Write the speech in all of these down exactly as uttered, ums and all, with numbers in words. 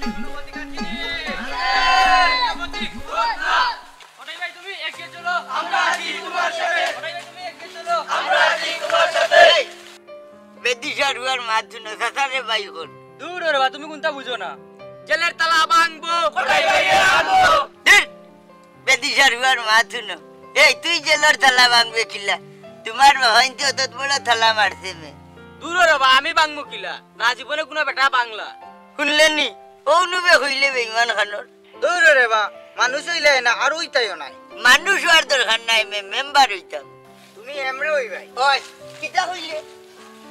কটাই ভাই, তুমি এগিয়ে চলো। আমরা আছি তোমার সাথে। কটাই ভাই, তুমি এগিয়ে চলো। আমরা আছি তোমার সাথে। বেদিশার হুয়ার মাত হুনো, চাচারে ভাই কর। দূর রে বা, তুমি কুনতা বুঝো না। জেলর তালা ভাঙবো। কটাই ভাইরে আনবো। ধুর, বেদিশার হুয়ার মাত হুনো। এই, তুই জেলর তালা ভাঙবে কিলা? তোমার বাবাইন্তে অত বড় তালা মারছে মে। দূর রে বা, আমি ভাঙমু কিলা? না জীবনে কুনু বেটা ভাঙলা। হুনলে নি? অউ নুবে কইলে বেইমান খানোর। দূর রে বা, মানুষ অইলে না, আর অইতাইও নায়। মানুষ অওয়ার দরকার নাই, মে-, মেম্বার অইতাম। তুমি এমরে অইবায়। ওই, কিতা কইলে?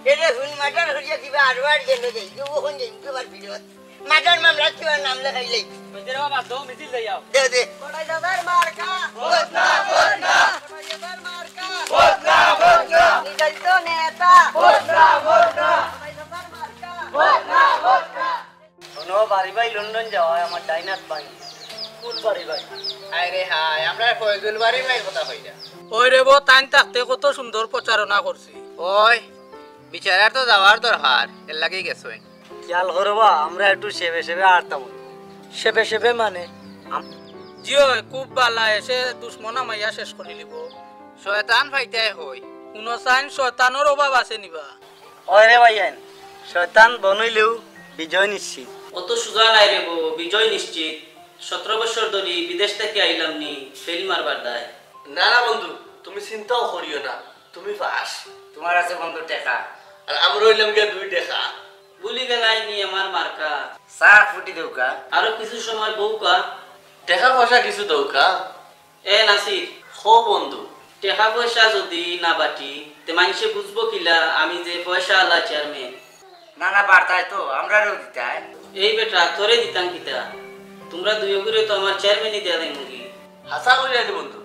এরে হুন, মার্ডার করিয়া কিবা আরবার জেলো যাই, কেউ অখন যাই, কেউ আর ফিরত। মার্ডার মামলা কিবা নাম লেখাইলে। ওই যে রে বাবা, দৌ মিছিল যাই আও। দে, দে। কটাই দাদার মার্কা। ভোট না, ভোট না। কটাই দাদার মার্কা। ভোট না, ভোট না। নির্যাতিত নেতা। ভোট না, ভোট না। কটাই দাদার মার্কা। ভোট না, ভোট না। কোনো বাড়ি ভাই লন্ডন যাওয়া হয়, আমার ডাইনাস ভাই। কোন বাড়ি ভাই? আরে হায়, আমরা ফয়জুল বাড়ি ভাইর কথা কইরা। ওই রে বো, তাইন থাকতে কত সুন্দর প্রচারণা করছি। ওই, বিচারার তো যাওয়ার দরকার, এর লাগেই গেছে। খেয়াল করো বা, আমরা একটু সেবে সেবে আরতাম। সেবে সেবে মানে? আম- জি অয়, খুব বালা, এসে দুশমন আমাইয়া শেষ করি লিব। শয়তান ফাইতায় হই। কুনো সাইন শয়তানর অভাব আছে নিবা? ওই রে ভাইয়াইন, শয়তান বনইলেও বিজয় নিশ্চিত। অত সুজা নায় রে বো, বিজয় নিশ্চিত। সতেরো বছর ধরি বিদেশ থাকি আইলাম নি, ফেইল মারবার দায়। না না বন্ধু, তুমি চিন্তাও করিও না, তুমি পাস। তোমার আছে বন্ধু টেকা। আর আমরা অইলাম গিয়া দুই টেকা। ভুলি গেলায় নি আমার মার্কা। চা ফুটি দেউক্কা। আরো কিছু সময় বউক্কা। টেকা পয়সা কিছু দেউক্কা। এ নাসির। হো বন্ধু। টেকা পয়সা যুদি না বাটি, তে মাইনষে বুঝবো কিলা আমি যে পয়সা আলা চেয়ারম্যান? না না, বারতায় তো, আমরারেও দিতায়। এই বেটা, তোরে দিতাম কিতা? তুমরা দুইওগুরে তো আমার চেয়ারম্যানি দিয়া দেইমুগি। হাছা কইরায় নি বন্ধু?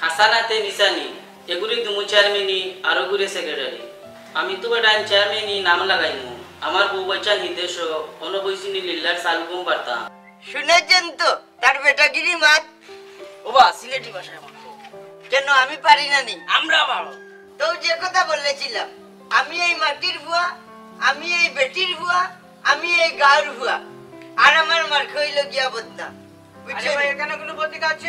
হাছা নাতে মিছা নি, এগুরে দিমু চেয়ারম্যানি, আরোগুরে সেক্রেটারি। আমি তো বেটা চেয়ারম্যানি নাম লাগাইমু। আমার বউ বাচ্চা নির্দেশ, অনো বইছি নি লিল্লার চাল ঘুম পারতাম। শুনেছেন তো তার বেটাগিরি মাত? ওবা, সিলেটি ভাষায় মাতো। কেন, আমি পারি না নি? আমরা পারো। তো যে কথা বলেছিলাম, আমি এই মাটির ফুয়া, আমি এই বেটির ফুয়া, আমি এই গাঁওর ফুয়া, আর আমার মার্কা অইলো গিয়া বদনা। আরে বুঝছেন? ভাই, এখানে কোনো প্রতীক আছে?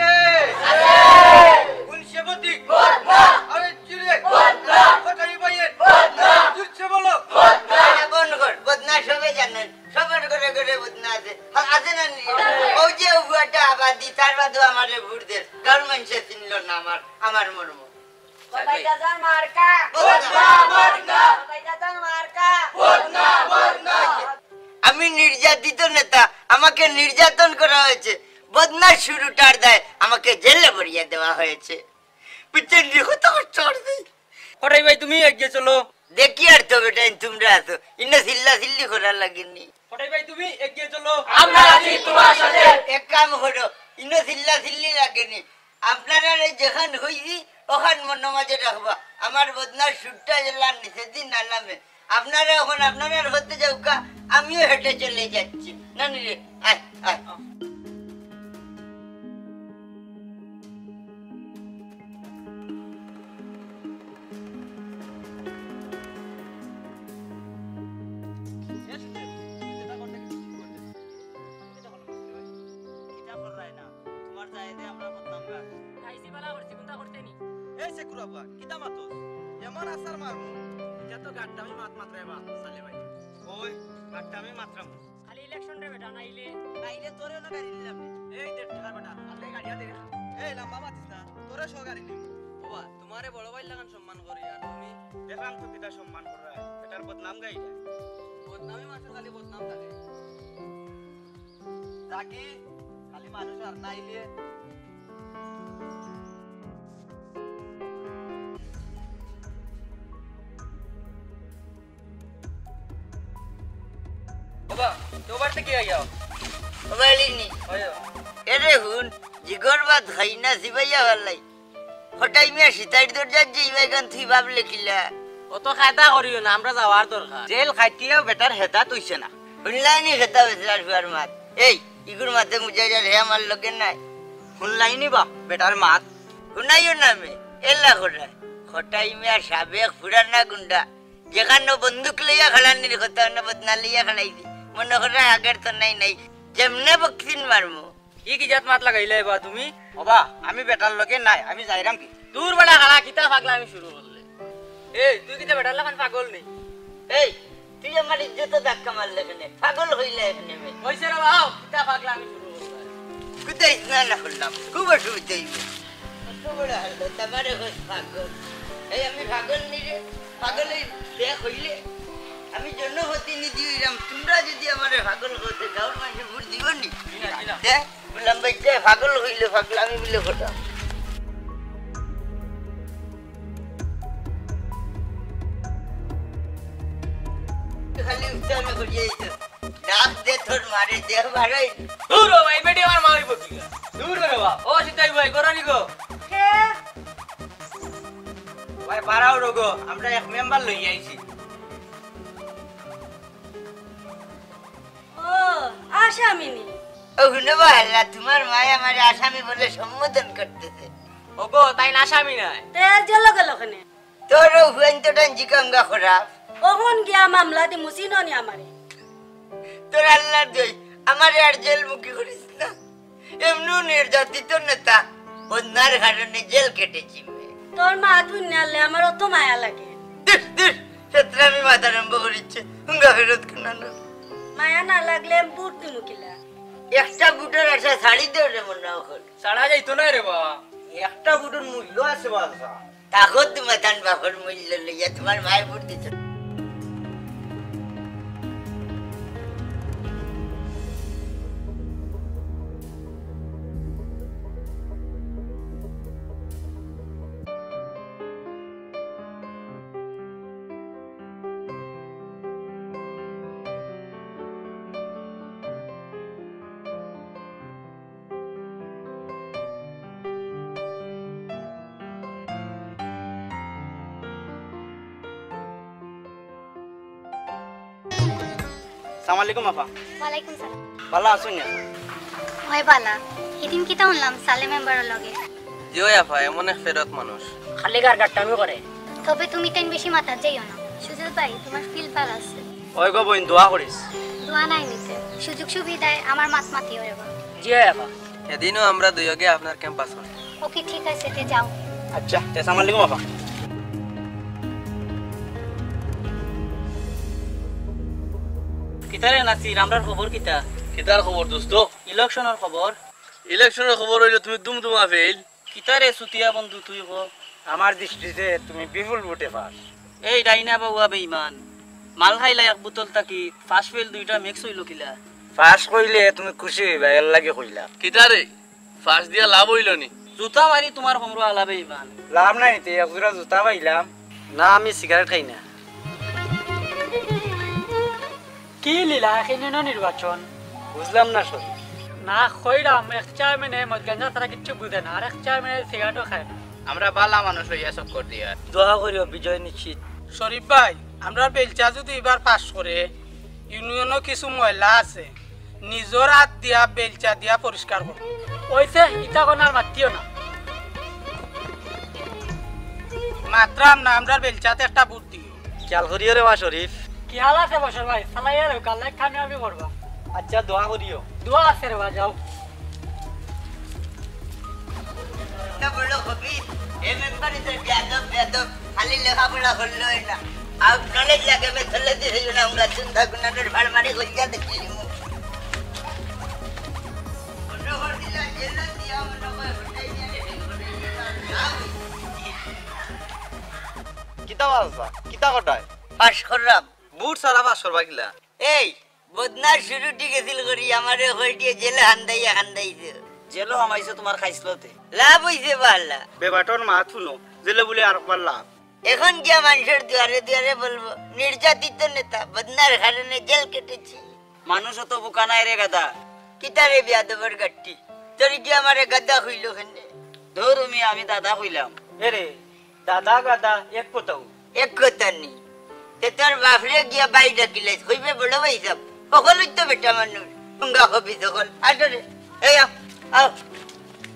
কোন সে প্রতীক? বদনা। আরে চিড়ে। বদনা। কোথায় ভাইয়ের? বদনা। জোরসে বলো। বদনা। আরে বন্ধ কর, বদনা সবে জানেন। সবার ঘরে ঘরে বদনা আছে। হ্যাঁ, আছে না নি? অউ যে অউ ফুয়াটা আবাদি, তার বাদেও আমারে ভোট দের। গাঁওর মাইনষে চিনলো না আমার, আমার মর্ম। কটাই দাদার মার্কা। বদনা, বদনা। কটাই দাদার মার্কা। বদনা, বদনা। আমি নির্যাতিত নেতা, আমাকে নির্যাতন করা হয়েছে। বদনার শুরুটার দায় আমাকে জেলে ভরিয়ে দেওয়া হয়েছে। বুঝছেন নি? কত কষ্ট করছি। কটাই ভাই, তুমি এগিয়ে চলো। দেখি আর তো বেটা, ইন তুমরা আছো। ইনো চিল্লা চিল্লি করা লাগেনি। কটাই ভাই, তুমি এগিয়ে চলো। আমরা আছি তোমার সাথে। এক কাম করো, ইনো চিল্লা চিল্লি লাগেনি। আপনারারে যেখান কইছি, ওখান মনো মাঝে রাখবা। আমার বদনার শুরুটা যেলা নিচেদি না নামে। আপনারা অখন আপনারার পথে যাউক্কা, আমিও হেঁটে চলে যাচ্ছি। নানি রে, আয়, আয়। কিতা কররায় না? তোমার যায় দে আমরা বদনাম গাছ। খাইছি বালা করছি, কুনতা করতে নি? এই সে কুরাবা, কিতা মাতস? এমন আছাড় মারমু। ইটা তো গাদ্দামি মাত মাতরায় বা, সালে ভাই। ওই, গাদ্দামি মাতরাম। খালি ইলেকশন রে বেটা, নাইলে। নাইলে তোরে না গাড়ি নিলাম নি। এই দেখ ঠার বেটা, আল্লাহ গাড়িয়া দে। এই লম্বা মাতিস না, তোরে সহ গাড়ি নিমু। বাবা, তোমারে বড় ভাইর লাখান সম্মান করি, আর তুমি? দেখলাম তো কিতা সম্মান কররায়, বেটার বদনাম গাইরায়। বদনামে মানুষর খালি বদনাম থাকে। থাকি, খালি মানুষ আর নাইলে। বাবা, তো বাড়িতে কি আইয়া? বাবা, এলিনি। ওই। এরে হুন, জিগর ভাত খাই না, জিবাইয়া ভালাই। কটাই মিয়া সিতাইর দরজাত যে ইবাইগান থুই ভাবলে কিলা? অত কায়দা করিও না, আমরা যাওয়ার দরকার। জেল খাটিয়াও বেটার হেদাত অইছে না। হুনলাইনি খেতা বেচলার ফুয়ার মাত। এই, ইগুর মাতে মুজাইরার হে আমার লগে নাই। হুনলাইনি বা বেটার মাত। হুনাইও না মে, এলা করায়। কটাই মিয়া সাবেক পুরানা গুন্ডা। যেখানো বন্দুক লইয়া খাড়ানির কথা, অনো বদনা লইয়া খাড়াইছি। মনো করায় আগের তো নাই নাই। যেমনে বক্সিন মারমু। ই কি জাত মাত লাগাইলায় বা তুমি? ওবা, আমি বেটার লগে নাই, আমি যাইরাম কি? দূর বেটা, খাড়া, কিতা পাগলামি শুরু করলে? এই, তুই কিতা বেটার লাখান পাগল নি? এই, তুই আমার ইজ্জতো ধাক্কা মারলে কেনে? পাগল অইলে কেনে বে? অইছে রে বাউ, কিতা পাগলামি শুরু করলে? কুদাইস না, না করলাম, খুব অসুবিধা অইবো। কত বড় হালত, আমারে কস পাগল। এই আমি পাগল নি রে, পাগল অই দেখ অইলে। আমি জনপ্রতিনিধি অইরাম, তুমরা যুদি আমারে পাগল কও তে গাউর মানষে ভোট দিবো নি? জি না, জি না। দেখ, বললাম ভাই, যে পাগল অইলে পাগলামি বুলে কথা। খালি উচ্চারণ করিয়া দিত। ডাক দে তোর মারে, দেহ বাড়াই। দূর হ ভাই, বেটি আমার মা অইবো কি? দূর হ রে বা। ও সিতাই ভাই, করো নি গো? কে? ভাই, বাড়াও রোগো, আমরা এক মেম্বার লইয়া আইছি। ও, আসামি নি? ও হুনো বা হাল্লা, তুমার মায় আমারে আসামি বলে সম্বোধন করতেছে। ওগো, তাইন আসামি নায়। তে জেলো গেল কেনে? তোর ও হুয়াইন তো টান জিকাঙ্গা খরাপ। অখন গিয়া মামলা দিমু, চিনো নি আমারে? তোর আল্লার দই, আমারে আর জেলমুখী করিস না। এমনু নির্যাতিত নেতা, বন্যার কারণে জেল কেটেছি। তোর মা তুই নালে আমার অত মায়া লাগে। দিস, দিস, সেত্রে আমি মাথা আরম্ভ করিচ্ছে, হুঙ্গা ফেরত কুনানো। মায়া না লাগলে আমি ভোট দিমু কিলা? একটা ভোটর আশা ছাড়ি দেও রে মনে অকল। ছাড়া যাইতো না রে বা। একটা ভোটর মূল্য আছে বাদশা। তাগত মাতান বাপর মূল্য লইয়া তুমার মায় ভোট দিত। সালাম আলাইকুম আপা। ওয়ালাইকুম সালাম। ভালা আছইন নি? অয় ভালা। হিদিন কিতা হুনলাম সালে মেম্বারর লগে? জি অয় আপা, এমন এক ফেরত মানুষ। খালি গার গাট্টামি করে। তবে তুমি তাইন বেশি মাথাত যাইও না। সুজল ভাই, তুমার ফিল ভালা আছে। অয় গো বইন, দোয়া করিস। দোয়া নাই নিতে। সুযোগ সুবিধায় আমার মাত মাতিও রে বা। জি অয় আপা। এদিনও আমরা দুইওগে আপনার ক্যাম্পাস করছি। ওকে, ঠিক আছে, তে যাও। আচ্ছা, তে সালাম আলাইকুম আপা। কিতা রে নাসির, আমরার খবর কিতা? কিতার খবর দোস্ত? ইলেকশনর খবর। ইলেকশনর খবর অইলো তুমি দুমদুমা ফেইল। কিতা রে চুতিয়া বন্ধু তুই ক? আমার দৃষ্টিতে তুমি বিপুল ভোটে পাস। এই ডাইনা বাউয়া বেইমান, মাল খাইলা এক বোতল থাকি, পাস ফেইল দুইটা মিক্স অইলো কিলা? পাস কইলে তুমি খুশি অইবা, এর লাগি কইলাম। কিতা রে, পাস দিয়া লাভ অইলো নি? জুতা মারি তুমার কমরো আলা বেইমান। লাভ নাই তে, এক জোড়া জুতা পাইলাম। না, আমি সিগারেট খাই না। কি লীলা, এক ইউনিয়নও নির্বাচন? বুঝলাম না শরীফ। না, কইরাম, এক চেয়ারম্যানে মদ গাঞ্জা ছাড়া কিচ্ছু বুঝে না, আর এক চেয়ারম্যানে সিগারেটও খায় না। আমরা বালা মানুষ অইয়া চক্কর দিয়ার। দোয়া করিও, বিজয় নিশ্চিত। শরীফ ভাই, আমরার বেলচা যুদি ইবার পাস করে, ইউনিয়নও কিছু ময়লা আছে, নিজর আত দিয়া বেলচা দিয়া পরিষ্কার করো। অইছে, ইতা কন আর মাতিও না। মাতরাম না, আমরার বেলচাত একটা ভোট দিও। খেয়াল করিও রে বা শরীফ। খেয়াল আছে বশর ভাই, চালাইয়া রেও, আল্লায় কামিয়াবি করবা। আচ্ছা, দোয়া করিও। দোয়া আছে রে বা, যাও। না বড় হবি, এ মেম্বারি তো বেয়াদব, বেয়াদব, খালি লেখাপড়া করলে অয় না। আর নলেজ লাগে, মে চলে দিয়ে হইও না, আমরা চিন্তা গুণানোর ভাড় মারি গলিয়া দেখি। কিতা বাজা? কিতা কটায়? পাস করলাম। বুট ছাড়া পাস করবা কিলা? এই, বদনার শুরুটি গেছিল করি, আমারে কয়টিয়ে জেলে হান্দাইয়া হান্দাইছে। জেলও হামাইছে তুমার খাইছলতে। লাভ অইছে বালা। বেবাটর মাত হুনো, জেলে বুলে আরকবার লাভ। এখন গিয়া মানষর দুয়ারে দুয়ারে বলবো, নির্যাতিত নেতা, বদনার কারণে জেল কেটেছি। মানুষ অত বোকা নায় রে গাধা। কিতা রে বেয়াদবর গাট্টি? তোর কি আমারে গাধা কইলো কেনে? ধুর উমি, আমি দাদা কইলাম। এ রে, দাদা গাধা এক কথাউ। এক কথা নি। তে তোর বাপরে গিয়া ভাই ডাকিলাইস, কইবে বড় ভাই সাব। হকলউ তো বেটা মানুষ। হুঙ্গা হবি হকল। আসো রে, এই আও, আও।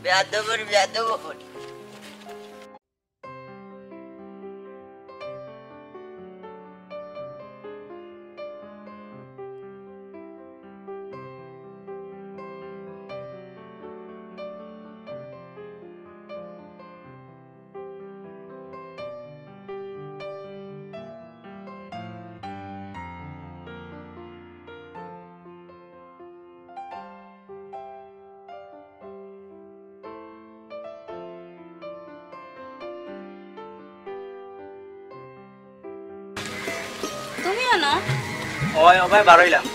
বেয়াদবর বেয়াদব হকল। তুমিও না? ওই, ওবায় বারইলাম।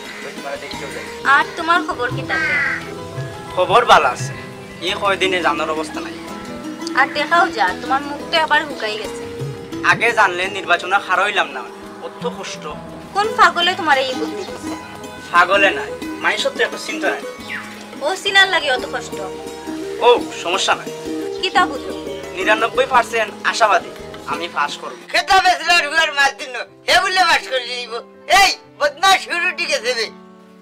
আর তুমার খবর কিতা? খবর ভালা আছে। ই কয়দিনে জানর অবস্থা নাই। আর দেখাও যা, তুমার মুখ তো একেবারে হুকাই গেছে। আগে জানলে নির্বাচনো খাড়া অইলাম না, অত কষ্ট। কোন পাগলে তুমারে ই বুদ্ধি দিছে? পাগলে নায়, মাইনষর তো একটু চিন্তা নাই। ও চিনার লাগি অত কষ্ট। ও, সমস্যা নাই। কিতা বুঝো? নিরানব্বই percent আশাবাদী আমি পাস করমু। খেতা বেচলার হুয়ার মার দিন, হে বুলে পাস করি দিব। এই, বদনা শুরু ঠিক আছে বে।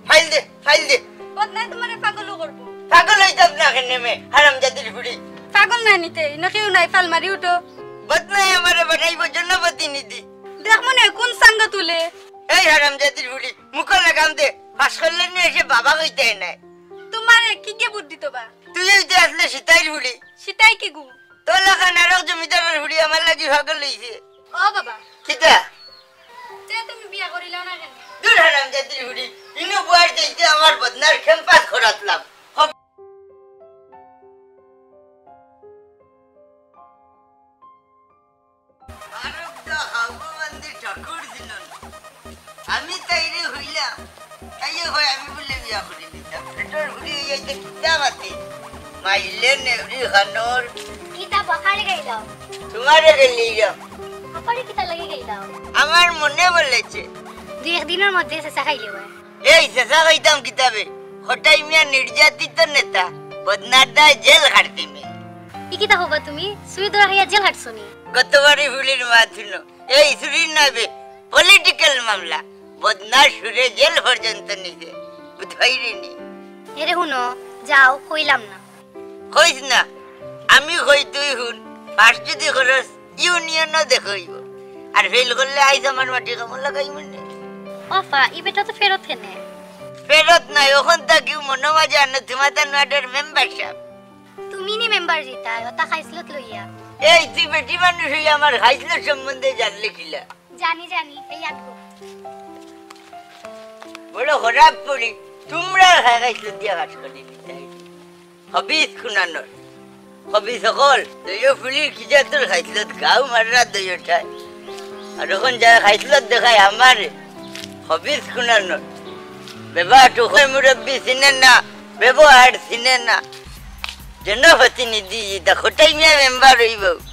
ফাইল দে, ফাইল দে। বদনায় তুমারে পাগলও করবো। পাগল অইতাম না কেনে মে, হারামজাদির ফুড়ি। পাগল নায় নিতে, ইনো কেউ নাই, ফাল মারি উঠো। বদনায় আমারে বানাইবো জনপ্রতিনিধি। দেখ মনে কোন সাঙ্গ তুলে। এই হারামজাদির ফুড়ি, মুখো লাগাম দে, পাস করলে নি এসে বাবা কইতে নায়। তুমারে কিগে বুদ্ধি দিতো বা? তুই অইতে আসলে সিতাইর ফুড়ি। সিতাই কিগু? তোর লাখান আরক জমিদারর ফুড়ি আমার লাগি পাগল অইছে। ও বাবা। কিতা? তে তুমি বিয়া করিলাও না কেনে? দূর হারামজাদির ফুড়ি, ইনো বুয়ার যাইতে আমার বদনার campus খরাতলাম। হব- আরব তো হাউবো বান্দি ঠাকুর দিল না। আমি তাইরে কইলাম, তাইও কয় আমি বুলে বিয়া করি নিতাম। পেটর ফুড়ি অইয়া ইতা কিতা মাতে? মাইলে নেউরি খানোর। কিতা বাকারে গাইলাও? তুমারে গাইলাম। আপারে কিতা লাগি গাইলাও? আমার মনে বলেছে। দুই এক দিনর মধ্যে ছেছা খাইলে অয়। এই ছেছা খাইতাম কিতা বে? কটাই মিয়া নির্যাতিত নেতা, বদনার দায় জেল খাটতি মে। ই কিতা কইবা তুমি? চুরি ধরা খাইয়া জেল খাটছো নি? গতবারই ফুড়ির মাত হুনো। এই চুরির নায় বে, political মামলা। বদনার সুরে জেল পর্যন্ত নিছে। বুঝ পাইরে নি? এরে হুনো, যাও, কইলাম না। কইস না, আমি কই তুই হুন। পাস যদি করস, ইউনিয়নও দেখইবো। আর ফেইল করলে আইজ আমার মাটি কামো লাগাইমু নে। ওফা, ই বেটা তো ফেরত কেনে? ফেরত নায়, অখন থাকিউ মনো মাঝে আনো তুমাতা নুয়াডের মেম্বার সাব। তুমি নি মেম্বার জিতায়, অতা খাইছলত লইয়া। এই, তুই বেটি মানুষ অইয়া আমার খাইছলত সম্বন্ধে জানলে কিলা? জানি, জানি, এই আগো। বড় খরাপ ফুড়ি, তুমরার খাই খাইছলত দিয়া কাজ করি নিতায়। খবিস খুনানোর। খবিস অকল, দুইও ফুড়ির কিজাতর খাইছলত গাউ মাররা দুইওটায়। আর অখন যায় খাইছলত দেখায় আমারে। খবিস খুনানোর। বেবা টুকর মুরব্বি চিনে না, ব্যবহার চিনে না। জনপ্রতিনিধি ইতা কটাই মিয়া মেম্বার অইবো।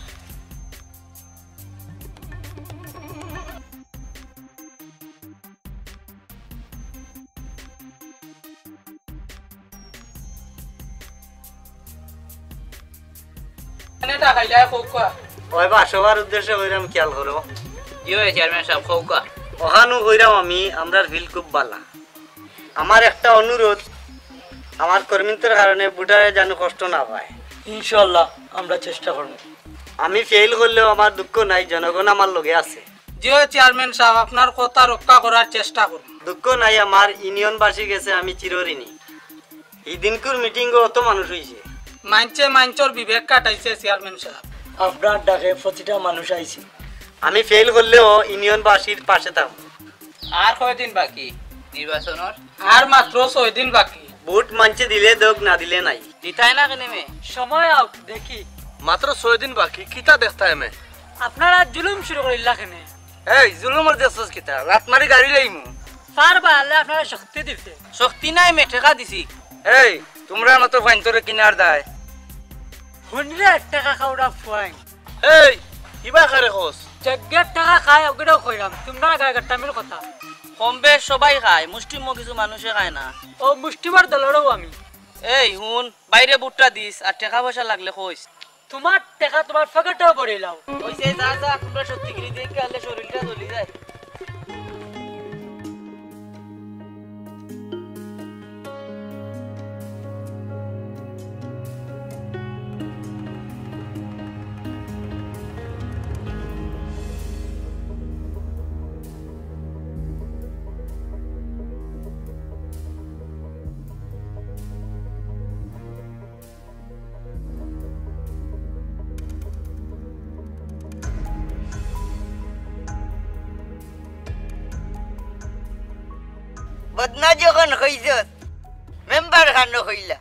এনে তা খাইলা কউক্কা। ওই বা সবার উদ্দেশ্যে কইরাম, খেয়াল করো। জি অয় চেয়ারম্যান সাব, কউক্কা। অখানউ কইরাম আমি, আমরার ফিল্ড খুব বালা। আমার একটা অনুরোধ, আমার কর্মীন্তর কারণে ভোটারে যেন কষ্ট না পায়। ইনশাআল্লাহ, আমরা চেষ্টা করমু। আমি ফেইল করলেও আমার দুঃখ নাই, জনগণ আমার লগে আছে। জি অয় চেয়ারম্যান সাব, আপনার কথা রক্ষা করার চেষ্টা করমু। দুঃখ নাই, আমার ইউনিয়নবাসীর গেছে আমি চিরঋণী। হিদিনকুর মিটিংও অত মানুষ অইছে। মাইনষে মাইনষর বিবেক খাটাইছে চেয়ারম্যান সাব। আপনার ডাকে প্রতিটা মানুষ আইছে। আমি ফেইল করলেও ইউনিয়নবাসীর পাশে থাকমু। আর কয়দিন বাকি নির্বাচনর? আর মাত্র ছয় দিন বাকি। ভোট মাইনষে দিলে দেউক, না দিলে নাই। দিতায় না কেনে মে? সময় আউক, দেখি। মাত্র ছয় দিন বাকি, কিতা দেখতায় মে? আপনারা জুলুম শুরু করিলা কেনে? এই, জুলুমর দেখছস কিতা? লাত মারি গাড়ি লইমু। পারবা, আল্লায় আপনারে শক্তি দিছে। শক্তি নাই মে, টেকা দিছি। এই, তুমরার মতো ফাইন্তরে কিনার দায়। হুনরে, টেকা খাওরা ফুয়াইন। এই, ইবা কারে কস? যেগিয়ে টেকা খায়, অগুরেউ কইরাম। তুমরার গায়ে গাট্টামির কথা। কম বেশ সবাই খায়, মুষ্টিমেয় কিছু মানুষে খায় না। ও মুষ্টিমেয় দলরউ আমি। এই, হুন, বাইরে ভোটটা দিস, আর টেকা পয়সা লাগলে কইস। তুমার টেকা তুমার পকেটেউ ভরিলাও। অইছে, যা, যা, তুমরা সত্যিগিরি দেখি, আলে শরীরটা জ্বলি যায়। বদনা যখন কইছস, মেম্বার খানো কইলা।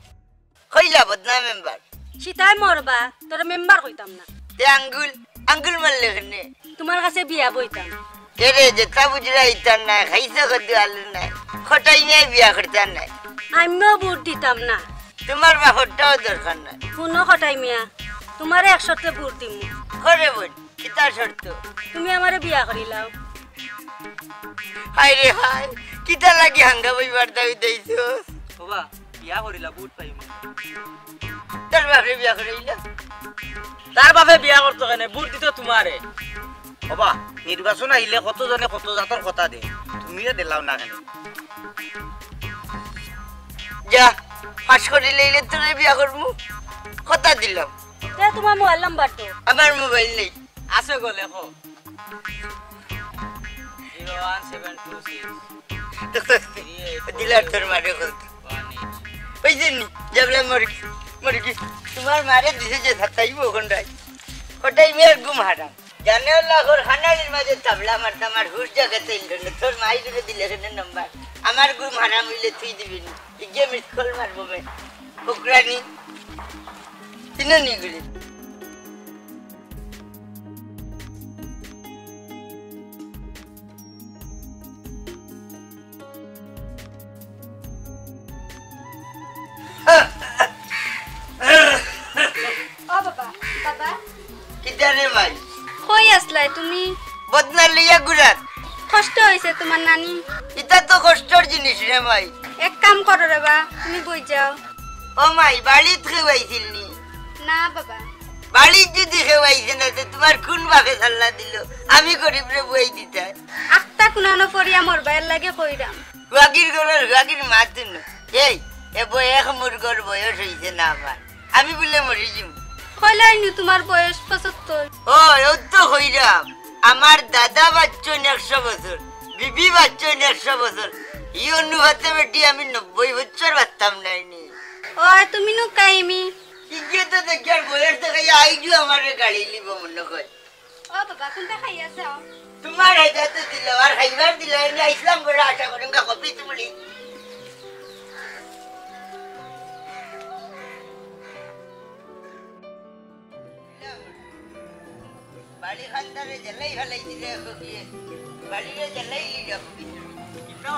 কইলা বদনা মেম্বার। সিতায় মরবা, তোরে মেম্বার কইতাম না। তে আঙ্গুল, আঙ্গুল মারলে কেনে? তুমার কাছে বিয়া বইতাম। এরে, যেতা বুঝরা ইতা নায়, খাইছো কত আলু নায়। কটাই মিয়ায় বিয়া করতা নায়। আমিও ভোট দিতাম না। তুমার বাপরটাও দরকার নাই। হুনো কটাই মিয়া, তুমারে এক শর্তে ভোট দিমু। করে বল, কিতা শর্ত? তুমি আমারে বিয়া করিলাও। হায় রে হায়, কিতা লাগি হাঙ্গা বইবার দাবি দেইছো? ওবা, বিয়া করিলা, ভোট পাইমু। তার বাপরে বিয়া করাইলা। তার বাপে বিয়া করতো কেনে? ভোট দিতো তুমারে। ওবা, নির্বাচন আইলে কত জনে কত জাতর কথা দে, তুমিও দিলাও না কেনে? যা, পাস করিলাইলে তোরে বিয়া করমু, কথা দিলাম। তে তুমার মোবাইল নাম্বার তো? আমার মোবাইল নেই। আছে গো, লেখো। Zero one seven two six. দিলার তোর মারে কত? ওই যে নি, জাবলা মুরগি, মুরগি। তুমার মারে দিছে যে সাতাইব ওখানটায়। কটাই মিয়ার ঘুম হারাম। জানে আল্লাহ, ওর খানালির মাঝে তাবলা মারতাম আর হুশ জাগাতে ইল না। তোর মাই দিলে দিলে কেনে নাম্বার। আমার ঘুম হারাম অইলে তুই দিবি নি। ইগে মিস কল মারবো মে। ফুকরানি। তিনে নি গুলি। ও বাবা, বাবা। কিতা রে মাই? কই আছলায় তুমি? বদনা লইয়া ঘুরাত। কষ্ট অইছে তুমার নানি? ইতা তো কষ্টর জিনিস রে মাই। এক কাম করো রে বা, তুমি বই যাও। ও মাই, বাড়িত কেউ আইছিল নি? না বাবা। বাড়িত যদি কেউ আইছে না, তে তুমার কুন বাপে সাল্লা দিল? আমি গরিবরে বই দিতায়। আখতা কুনানো পড়িয়া মরবা, এর লাগি কইরাম। হুয়াগির ঘরর হুয়াগির মাত হুনো। এই, এ বয় এক মুরগর বয়স অইছে না আমার। আমি বুলে মরি যিমু। কইলায় নু তুমার বয়স পঁচাত্তর। ও, অউ তো কইরাম। আমার দাদা বাঁচছইন একশো বছর, বিবি বাঁচছইন একশো বছর। ই অনুপাতে বেটি আমি নব্বই বছর বাঁচতাম নায় নি। ও, তুমি নু কাইমি। ইগে তো দেখিয়ার বয়স দেখাইয়া আইজু আমারে গাড়ি লিব মনে কয়। ও বাবা, কুনটা খাইয়া যাও? তুমার হেজাতে দিল, আর খাইবার দিল, এমনি আইসলাম বড় আশা করুন গা, কপি তুমলি। বাড়ি খান্দারে জেলাই ফালাই দিলে, কপিয়ে। বাড়িরে জেলাই লিল, কপি। ইতা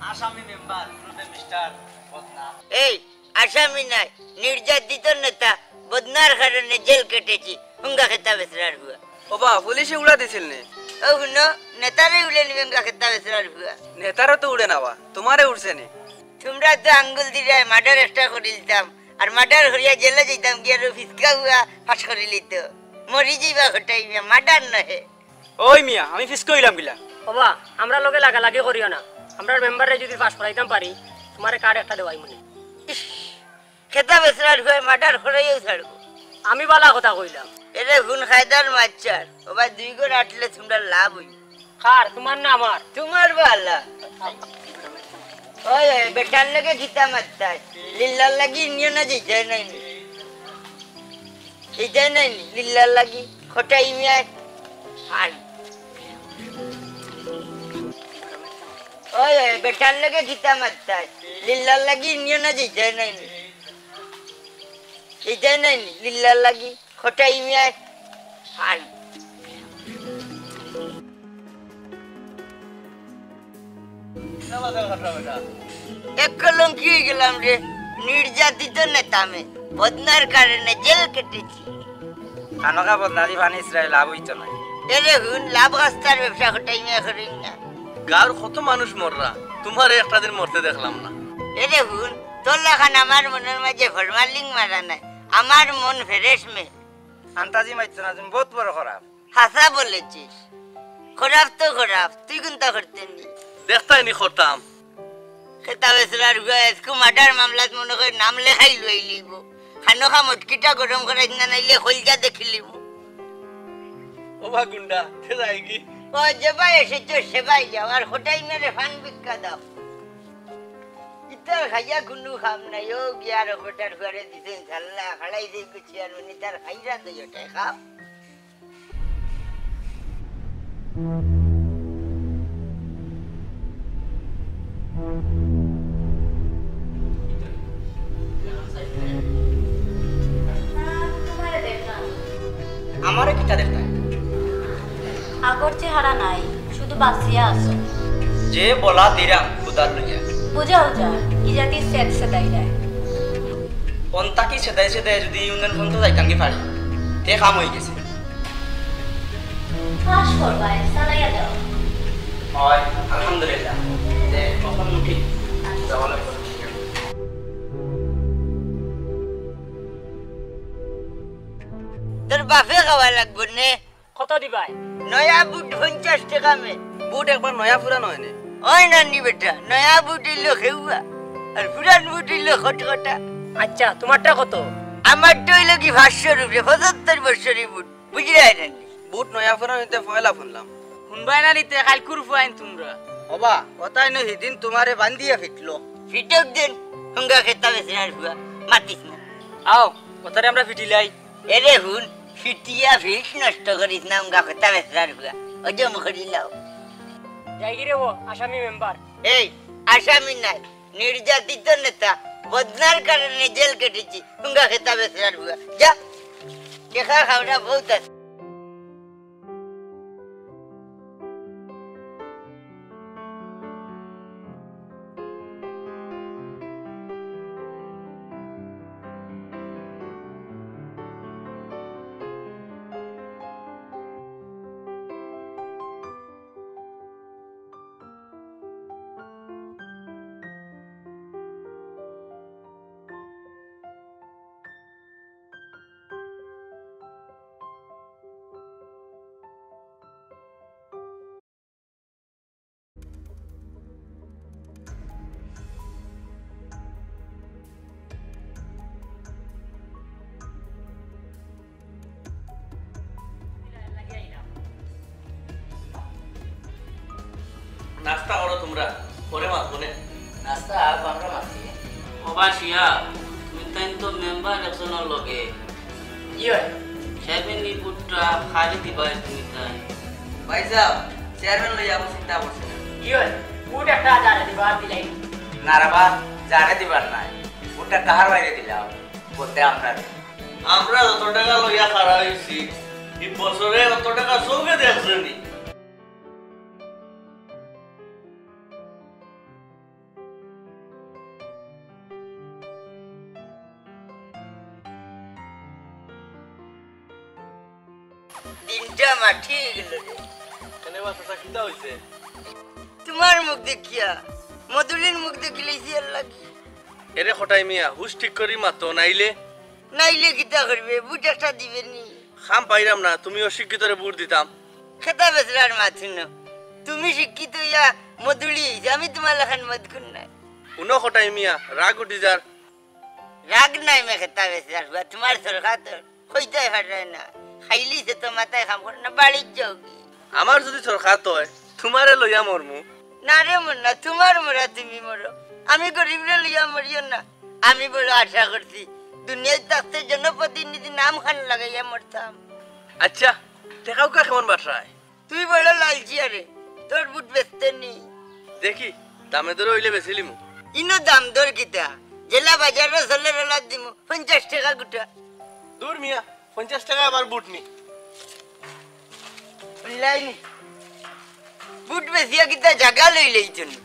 আসামি মেম্বার, রূপে মিস্টার বদনা। এই, আসামি নায়, নির্যাতিত নেতা, বদনার কারণে জেল কেটেছি, হুঙ্গা খেতা বেসরার হুয়া। ওবা, পুলিশে উড়া দিছিল নি? ও হুনো, নেতারে উড়ে নিবে হুঙ্গা খেতা বেসরার হুয়া। নেতারে তো উড়ে নাবা, তুমারে উড়ছে নি? তুমরা তো আঙ্গুল দিরায় মার্ডার একটা করিলতাম, আর মার্ডার করিয়া জেলে যাইতাম, গিয়া আরো ফিসকা হুয়া ফাঁস করিলিত। মরি যাইবা কটাই মিয়া, মার্ডার নহে। ওই মিয়া, আমি ফিসকা অইলাম কিলা? ওবা, আমরার লগে লাগালাগি করিও না। আমরার মেম্বাররে যদি পাস করাইতাম পারি, তুমারে কার্ড একটা দেওয়াইমুনে। ইস, খেতা বেসরার হুয়ায় মার্ডার করাইয়াউ ছাড়বো। আমি বালা কথা কইলাম। এরে হুন খায়দার মাতছার, ওবা দুই ঘর আটলে তুমরার লাভ অইবো। কার, তুমার না আমার? তুমার বালা। ওই, ওই, বেটার লগে কিতা মাততায়? লিল্লার লাগি ইনিও না যাইতায় নায় নি। যাইতায় নায় নি, লিল্লার লাগি। কটাই মিয়ায়। আর। ওই, ওই, বেটার লগে কিতা মাততায়? লিল্লার লাগি ইনিও না যাইতায় নায় নি। যাইতায় নায় নি, লিল্লার লাগি। কটাই মিয়ায়। আর। এক কলঙ্কি অইগেলাম রে, নির্যাতিত নেতা মে, বদনার কারণে জেল কেটেছি। খানোকা বদনাদি পানি ইসরায়েল লাভ অইতো না। এরে হুন, লাভ রাস্তার ব্যবসা কটাই মিয়া করিন না। গাঁওর কত মানুষ মররা, তুমারে একটা দিন মরতে দেখলাম না। এরে হুন, তোর লাখান আমার মনর মাঝে ফরমালিন মারা নাই, আমার মন ফ্রেশ মে। আন্তাজি মাইতো না, তুমি বহুত বড় খারাপ। হাছা বলেছিস। খারাপ তো খারাপ, তুই কুনতা করতে নি? দেখতায় নি করতাম। খেতা বেসরার হুয়া, আইজকু মার্ডার মামলাত মনে কয় নাম লেখাই লইলিব। খানোখা মটকিটা গরম করাইস না, নাইলে কইলজা দেখিলিব। ওবা গুন্ডা, তে যাইগি। ও যেবায় এসেছো সেবায় যাও, আর কটাই মিয়ারে পান ভিক্ষা দাও। ইতার খাইয়া কুনু কাম নাই, ও গিয়া আর কটার হুয়ারে দিছেন, সাল্লা, খাড়াই দিয়ে গুছিয়ার উনি তার খাইরা তো ওটাই খাও। আমারে কিতা দেখতায়? আগর চেহারা নাই, বাঁচিয়া আছো। যে বলা দিরাম খুদার লইয়া। বুঝা বুঝা, ই জাতি সেদ সেদাই যায়। অন্তা কি সেদাই সেদাই যদি ইউনিয়ন পর্যন্ত যাইতাম কি পারি, তে কাম অই গেছে। পাস করবায়, চালাইয়া যাও। অয়, আলহামদুলিল্লাহ। তে কখন উঠি? যাওয়া লাগবে। তোর বাপে খাওয়া লাগবো নে। কত দিবায়? নয়া বুট পঞ্চাশ টেকা মে। বুট একবার নয়া পুরান অয় নে। অয় না নি বেটা, নয়া বুট অইলো খেউয়া, আর পুরান বুট অইলো খটখটা। আচ্ছা, তুমারটা কত? আমারটা অইলো কি পাঁচশো রুপিয়া, পঁচাত্তর বছরই বুট, বুঝরায় না নি? বুট নয়া পুরান অইতে পয়লা হুনলাম। হুনবায় না নি তে কাইলকুর ফুয়াইন তুমরা। ওবা, অতায় নু হিদিন তুমারে বান্ধিয়া ফিটলো। ফিটক দিন, হুঙ্গা খেতা বেচরার ফুয়া, মাতিস না। আও, অতারে আমরা ফিটিলাই। এরে হুন, ফিটিয়া ফিট নষ্ট করিস না, উঙ্গা কথা বেচরার ফুয়া। অজম করিলাও। যাইগি রে ও, আসামি মেম্বার। এই, আসামি নায়, নির্যাতিত নেতা। বদনার কারণে জেল কেটেছি, উঙ্গা কথা বেচরার ফুয়া। যা, দেখা খাওয়া বহুত আছে। নাস্তা করো তুমরা, পরে মাতবো নে। নাস্তা আপ আমরা মাতি। ওবা শিয়া, তুমি তাইন তো মেম্বার ইলেকশনর লগে। জি অয়। চেয়ারম্যান নি বুটটা কারে দিবায় তুমি তাইন? ভাইসাব, চেয়ারম্যান লইয়া আমি চিন্তা করছি না। জি অয়, বুট একটা যারে দিবা দিলাই। না রে বা, যারে দিবার নায়। বুটটা কাহার বাইরে দিলাম? বলতে আমরা। আমরা যত টেকা লইয়া খাড়া অইছি, ই বছরে অত টেকা চউখে দেখছে নি। দিনটা মাটি গেল রে। কেনে বা চাচা, কিতা অইছে? তুমার মুখ দেখিয়া, মদুলির মুখ দেখিলাইছি এর লাগি। এরে কটাই মিয়া, হুশ ঠিক করি মাতো, নাইলে? নাইলে কিতা করবে? বুট একটা দিবে নি? কাম পাইরাম না, তুমি অশিক্ষিতরে বুট দিতাম। খেতা বেচরার মাত হুনো। তুমি শিক্ষিত অইয়া মদুলি, আমি তুমার লাখান মদখুর নায়। হুনো কটাই মিয়া, রাগ উঠি যার। রাগ নাই মে খেতা বেচরার ফুয়া, তুমার সরকার তো কইতায় পাররায় না। খাইলিছে তো মাথায় কাম করে না, বাড়িত যাওগি। আমার যদি সরকার অয়, তুমারে লইয়া মরমু। না রে মন্না, তুমার মরা তুমি মরো, আমি গরিবরে লইয়া মরিও না। আমি বড় আশা করছি, দুনিয়াত থাকতে জনপ্রতিনিধি নাম খান লাগাইয়া মরতাম। আচ্ছা, টেকাউকা কেমন বাটরায়? তুই বড় লালচিয়া রে, তোর বুট বেচতে নি। দেখি, দামে দরে অইলে বেচিলিমু। ইনো দাম দর কিতা? জেলা বাজারো চলের অলাত দিমু, পঞ্চাশ টেকা গুটা। দূর মিয়া, পঞ্চাশ টেকায় আমার বুট নি। অনলাইনে বুট বেচিয়া কিতা জাগা লইলাইছনি?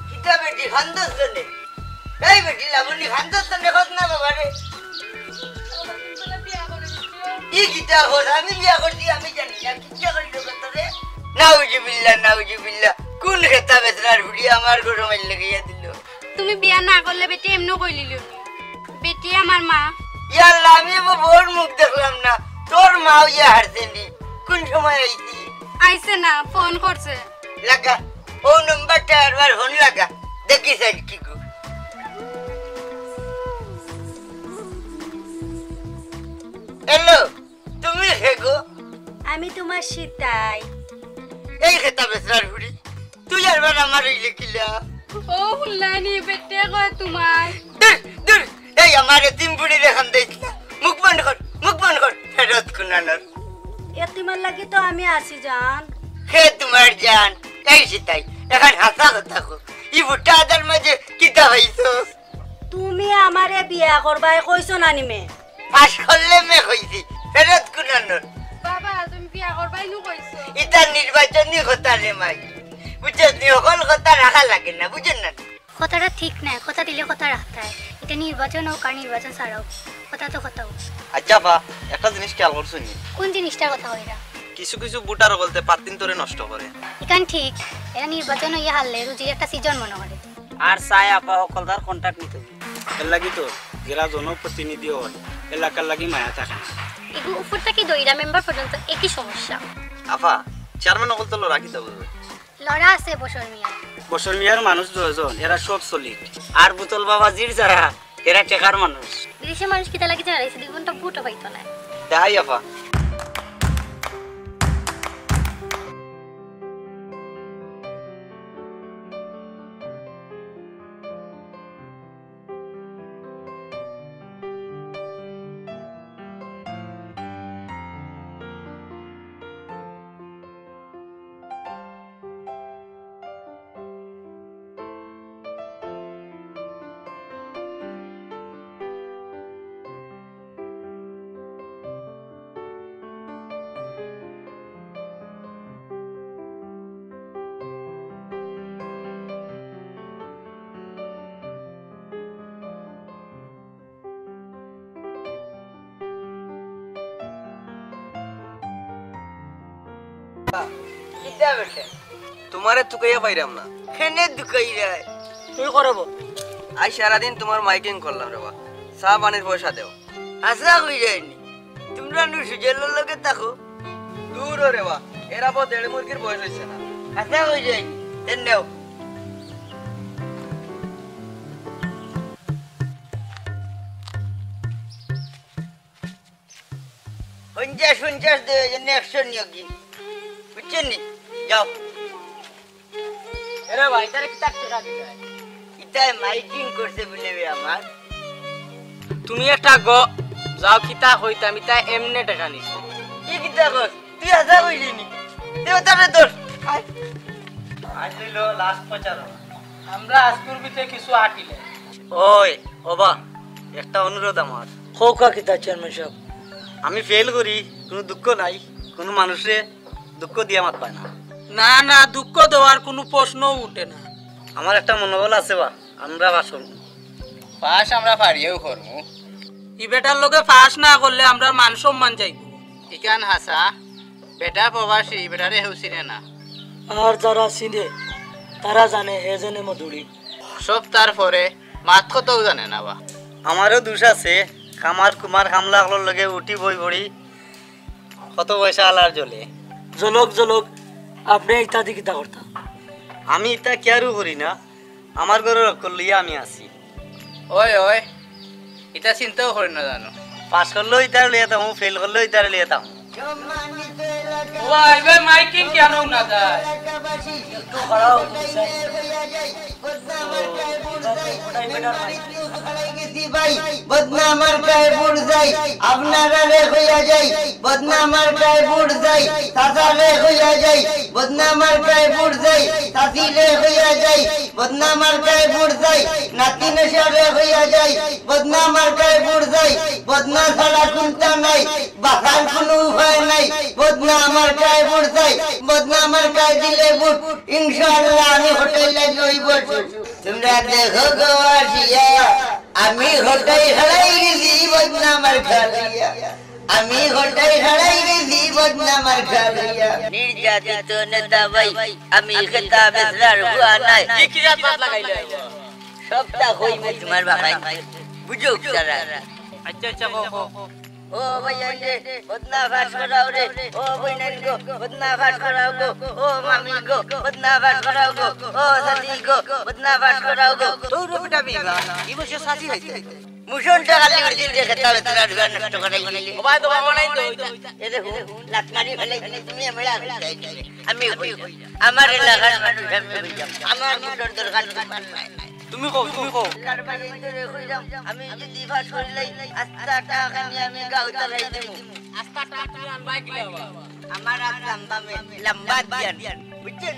কিতা বেটি, কান্দছ কেনে? এই বেটি লাবণী, কান্দছ কেনে? কছ না বাবা রে। ই কিতা কছ? আমি বিয়া করছি, আমি জানি না। কিতা কইলো কত রে? নাউজুবিল্লাহ, নাউজুবিল্লাহ। কোন খেতা বেচরার ফুড়ি আমার ঘরো মাইল লাগাইয়া দিল? তুমি বিয়া না করলে বেটি এমনেউ কইলিলো নি। বেটি আমার মা। ইয়াল্লা, আমি আমার বউর মুখ দেখলাম না। তোর মা অইয়া হারছে নি? কোন সময় আইছি? আইছে না, ফোন করছে। লাগা, অউ নম্বরটা আরবার ফোন লাগা। দেখি স্যার কি গো। হ্যালো, তুমি কে গো? আমি তুমার সিতাই। এই খেতা বেচরার ফুড়ি, তুই আরবার আমার অইলে কিলা? ও হুনলায়নি, বেটিয়ে কয় তুমার। দূর, দূর, এই আমার এতিম ফুড়িরে কান্দাইছ না। মুখ বন্ধ কর, মুখ বন্ধ কর, ফেরত কুনানোর। এতিমর লাগি তো আমি আছি জান। কে তুমার জান? এই সিতাই, অখন হাছা কথা ক। ই বুট্টা আদার মাঝে কিতা পাইছস? তুমি আমারে বিয়া করবায় কইছো না নি মে? পাস করলে মে কইছি, ফেরত কুনানোর। বাবা, তুমি বিয়া করবাই নু কইছো? ইতা নির্বাচনী কথা রে মাই, বুঝছস নি? হকল কথা রাখা লাগে না, বুঝছস না? কথাটা ঠিক নায়, কথা দিলে কথা রাখতে হয়। এটা নির্বাচন হোক আর নির্বাচন ছাড়া হোক, কথা তো কথা হোক। আচ্ছা আফা, একটা জিনিস খেয়াল করছো নি? কোন জিনিসটার কথা কইরা? কিছু কিছু ভোটার বলতে পাত্তিন তোরে নষ্ট করে। ইখান ঠিক, এরা নির্বাচন হইয়া হারলে রুজির একটা সিজন মনে করে। আর চাই আফা হকলতার কন্ট্যাক্ট নিতে। এর লাগি তো যারা জনপ্রতিনিধি হয়, এলাকার লাগি মায়া থাকে না। এগু উপর থাকি দইরা মেম্বার পর্যন্ত একই সমস্যা। আফা, চেয়ারম্যান হকল তো লড়া কিতা বুঝবে? লড়া আছে বসর মিয়া। বসর মিয়ার মানুষ দুইজন, এরা সব সলিড। আর বুতল বাবা জির যারা, এরা টেকার মানুষ। বিদেশি মানুষ কিতা লাগি জানাইছে, দুই ঘন্টা ভোটও পাইতো না। তাই আফা। কিতা বেটা? তোমারে তুকাইয়া পাইরাম না। কেনে তুকাইরায়? তুই করবো। আজ সারাদিন তোমার মাইকিং করলাম রে বা। চা পানির পয়সা দেও। হাছা কইরায় নি? তোমরা নু সুজলর লগে থাকো। দূর রে বা, এরা বা দেড় মুরগির বয়স হইছে না। হাছা কইরায় নি? এ নেও। পঞ্চাশ পঞ্চাশ দেও, এই জন্য একশো নিও কি? বুঝছো নি? যাও। এরে ভাই, ইতারে কিতা টেকা দিলে? ইতায় মাইকিং করছে বুলে বে আমার। তুমি একটা গ-, যাও কিতা কইতাম, ইতায় এমনে টেকা নিছে। ই কিতা কস? তুই হাছা কইলি নি? দে ওতারে ধর। আয়। আজ হইল লাস্ট প্রচারণা। আমরা আজকুর ভিতরে কিছু আটিলে। ওই, ওবা, একটা অনুরোধ আমার। কউক্কা কিতা চেয়ারম্যান সাব? আমি ফেল করি, কুনু দুঃখ নাই, কুনু মানুষরে দুঃখ দিয়া মাত পায় না। না, না, দুঃখ দেওয়ার কুনু প্রশ্নও উঠে না। আমার একটা মনোবল আছে বা, আমরা পাস করমু। পাস আমরা পারিয়াউ করমু। ই বেটার লগে পাস না করলে আমরার মান সম্মান যাইবো। ইখান হাছা, বেটা প্রবাসী, বেটারে হেউ চিনে না। আর যারা চিনে, তারা জানে হে যেনে মধুরি। সব তার পরে, মাত কথাও জানে না বা। আমারও দোষ আছে, কামার কুমার কামলা অকলর লগে উঠি বই পড়ি, কত পয়সা আলার জ্বলে। জ্বলক, জ্বলক, আপনে ইতা দি কিতা করতা? আমি ইতা কিয়ারও করি না, আমার ঘরর অকল লইয়া আমি আছি। ওই, ওই, ইতা চিন্তাও করি না জানো। পাস করলেও ইতারে লইয়া থাকমু, ফেল করলেও ইতারে লইয়া থাকমু। ও ভাই, ভাই, মাইকিং কেন না যায়? একটু খাড়াও, বদনা মার্কায় ভোট যাই, আপনারারে কইয়া যাই, বদনা মার্কায় ভোট যাই, চাচারে কইয়া যাই, বদনা মার্কায় ভোট যাই, চাচিরে কইয়া যাই, বদনা মার্কায় ভোট যাই, নাতি নেশারে কইয়া যাই, বদনা মার্কায় ভোট যাই, বদনা ছাড়া কুন্তা নাই, বাঁচার কুনু উপায় নাই, বদনা মার্কায় ভোট যাই, বদনা মার্কায় দিলে ভোট, ইনশাআল্লাহ আমি হোটেল লাগি ওই বছর। তোমরা দেখো গো আসিয়া, আমি হোটেল খাড়াই গেছি বদনা মার্কা লইয়া। আমি হোটেল খাড়াই গেছি বদনা মার্কা লইয়া। নির্যাতিত নেতা ভাই, আমি খেতা বেচরার হুয়া নাই। কি কি জাত মাত লাগাইলে? সবটা কইমু তোমার বাবাই। বুঝো তারা। আচ্ছা, আচ্ছা, কও, কও। ও ভাই, আইলে, বদনা ফাঁস করাও রে। ও ভাই, নাইন গো, বদনা ফাঁস করাও গো। ও মামি গো, বদনা ফাঁস করাও গো। ও সাদি গো, বদনা ফাঁস করাও গো। তোর বেটা বিবা, ই বসে সাজি হইতে। মুসন টাকা লিখে দিন যে খেতা বেতরা ঢুকা নষ্ট করাই দিলে। ও ভাই, তো বাবা নাই তো। এ দেখো, লাত মারি ফেলাই দিলে, তুমি এমএলএ আমি চাই দিলে। আমি হই। আমার এলাকার মানুষ আমি হই। আমার মুসন দরকার তোমার নাই। তুমি কও, তুমি কও। কারবাই এই ধরে কইলাম, আমি যদি ফাঁস করি লাই, আস্তা টাকা নিয়ে আমি গাঁও তারাই দিমু। আস্তা টাকা তুমি আনবাই কি বাবা? আমার আত লম্বা মে, লম্বা দিয়ান, বুঝছেন?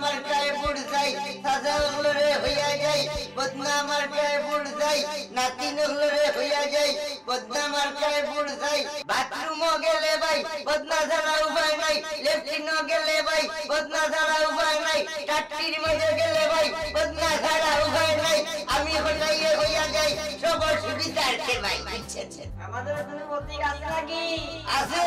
মার্কায় ভোট চাই, চাচা অকলরে কইয়া যাই। বদনা মার্কায় ভোট চাই, নাতিন অকলরে কইয়া যাই। বদনা মার্কায় ভোট চাই। বাথরুমো গেলে ভাই, বদনা ছাড়া উপায় নাই। লেট্রিনো গেলে ভাই, বদনা ছাড়া উপায় নাই। টাট্টির মাঝে গেলে ভাই, বদনা ছাড়া উপায় নাই। আমি কটাইয়ে কইয়া যাই, সবার সুবিধার্থে ভাই, বুঝছেন? আমাদের কোনো প্রতীক আছে নাকি? আছে।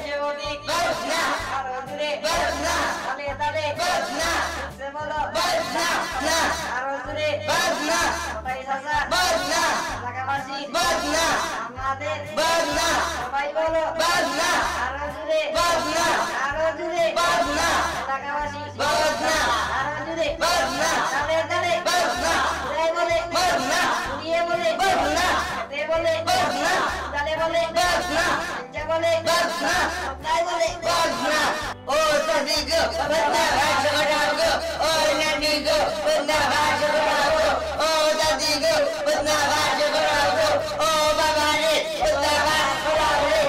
যে প্রতীক। বদনা। আর হুজুরে। বদনা। তালে তালে। বদনা। সে বলো। বদনা। না। আর হুজুরে। বদনা। কটাই চাচা। বদনা। এলাকাবাসী। বদনা। আমাদের। বদনা। সবাই বলো। বদনা। আর হুজুরে। বদনা। আর হুজুরে। বদনা। এলাকাবাসী। বদনা। আর হুজুরে। বদনা। তালে তালে। বদনা। সবাই বলে। বদনা। ঘুরিয়ে বলে। বদনা। হাতে বলে। বদনা। তালে বলে। বদনা। আচ্ছা বলে। বদনা। কোথায় বলে? বদনা। ও চাচি গো, বদনা ফাঁস করাও গো। ও নানি গো, বদনা ফাঁস করাও গো। ও দাদি গো, বদনা ফাঁস করাও গো। ও বাবা রে, বদনা ফাঁস করাও রে।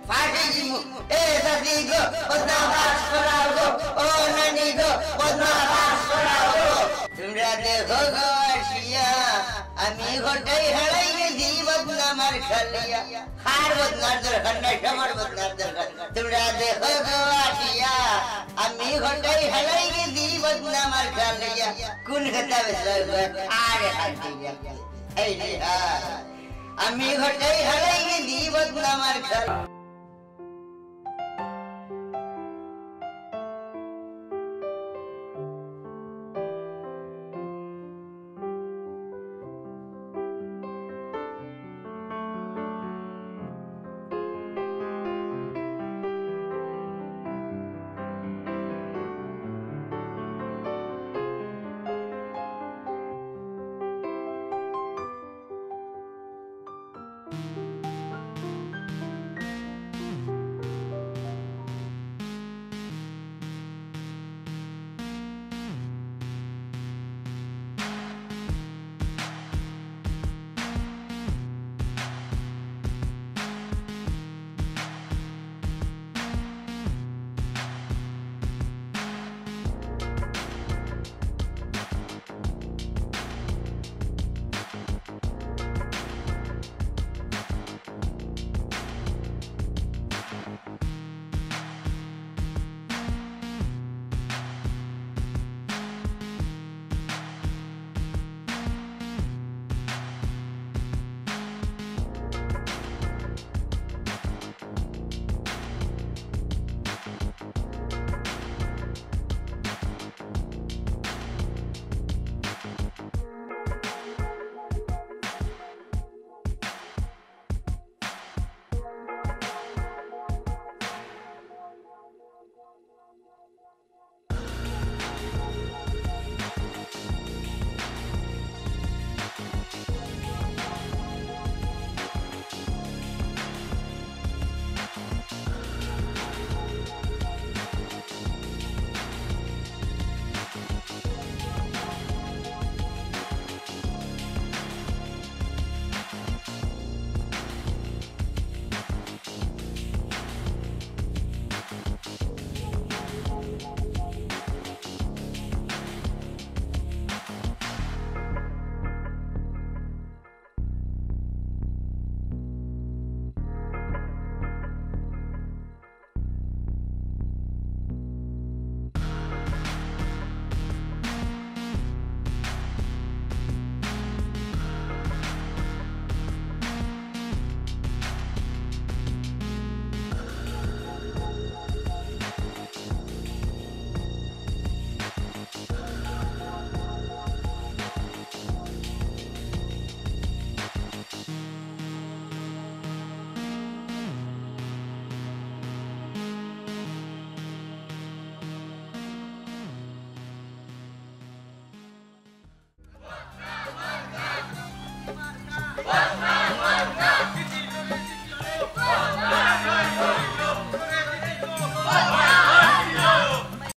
ফাঁসি দিমু। এ চাচি গো, বদনা ফাঁস করাও গো। ও নানি গো, বদনা ফাঁস করাও গো। তোমরা দেখো গো আসিয়া, আমি কটাই হারাই গেছি বদনা মার্কা লইয়া। কার বদনার দরকার নাই, সবার বদনার দরকার। তোমরা দেখো গো আসিয়া, আমি কটাই হারাই গেছি বদনা মার্কা লইয়া। কোন খেতা বেচো গো? আরে হারাই গেছি। এই রে হায়। আমি কটাই হারাই গেছি বদনা মার্কা।